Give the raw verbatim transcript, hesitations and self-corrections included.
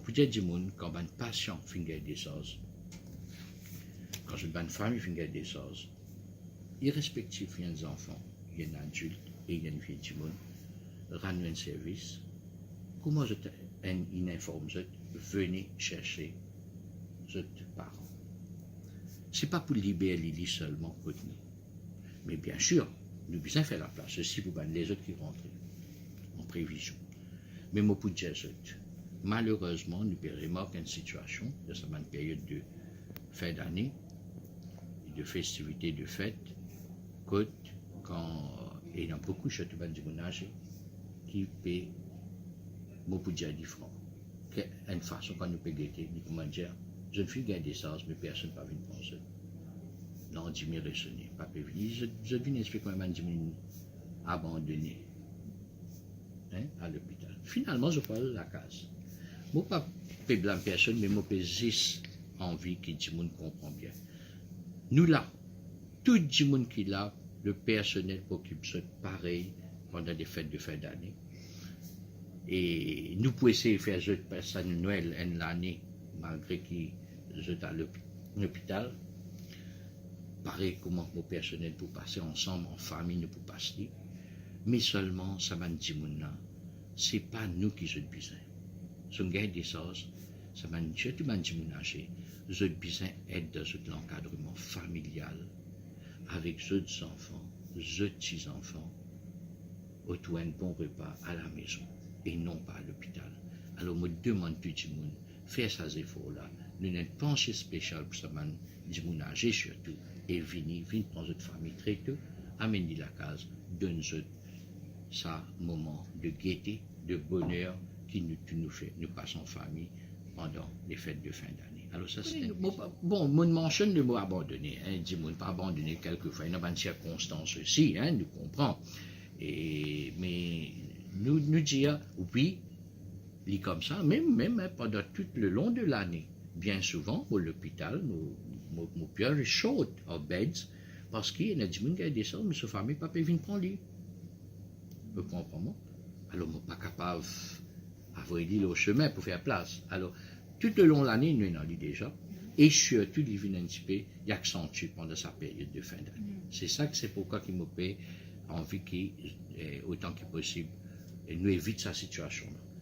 Pou dir dimoun, kan bann pasian finn gagn desarz, kan zot bann fami finn gagn desarz, irespektif, li enn zanfan, li enn adilt e li enn vie dimoun, rann nou enn servis, kouma zot inn, inn inform zot, veni serse zot paran. Se pa pou liber li, li selman kot nou. Me biensir, nou bizin fer laplas osi pou bann lezot ki rantre, an previzion. Me mo pou dir zot, malerezman, nou pe remark enn sitiasion dan sa bann period de fin dane, de festivite, de fet, kot kan, e ena boukou, sirtou bann dimoun aze, ki pe, mo pou dir li fran, ki enn fason kan nou pe gete, li kouma dir, zot finn gagn desarz, me personn pa vinn pran zot. Landime resone, pa pe vini, zot, zot vinn explik mwa bann dimoun abandone, hein, a lopital. Finalman, zot pou al lakaz. Mo pa pe blam personn, me mo pe zis anvi ki dimoun konpran bien. Nou la, tou dimoun ki la, le personel pou okip zot parey pandan le fet de fin dane. E nou pou esey fer zot pas sa Nwel enn lane, malgre ki zot al lopi-, lopital. Parey kouma mo personel pou pase, ansam, an fami, nou pou pas li. Me selman, sa bann dimoun la, se pa nou ki zot bizin. Zot gagn desarz, sa bann, sirtou bann dimoun aze, zot bizin et dan zot lankadreman familial, avek zot zanfan, zot ti zanfan, otour enn bon repa a lamezon e non pa a lopital. Alor, mo demann tou dimoun, fer sa zefor la. Nou ena enn panse spesial pou sa bann dimoun aze sirtou, e vini, vinn pran zot fami tre to, amenn li lakaz, donn zot sa moman de gete, de boner ki nou tou nou fer, nou pas an fami pandan le fet de fin dane. Alor sa, se... Wi, enn... mo pa, bon, mo mansionn le mo abandone, hein, dimoun pa abandone kelkefwa, ena bann sirkonstans osi, hein, nou konpran. E, me nou, nou dir, wi, li koumsa, mem, mem, hein, pandan tou le lon de lane, bien souvan, mo lopital, mo, mo, mo period short of beds, parski ena dimoun gagn desarz, me so fami pa pe vinn pran li. Ou konpran mwa? Alor, mo pa kapav avoy li lor sime pou fer plas. Alor, tou le lon lane, nou ena li deza, e sirtou, li vinn enn tipe, li aksantie pandan sa period de fin dane. Mm. Se sa ki, se poukwa ki mo pe anvi ki, eh, otan ki posib, eh, nou evit sa sitiasion la.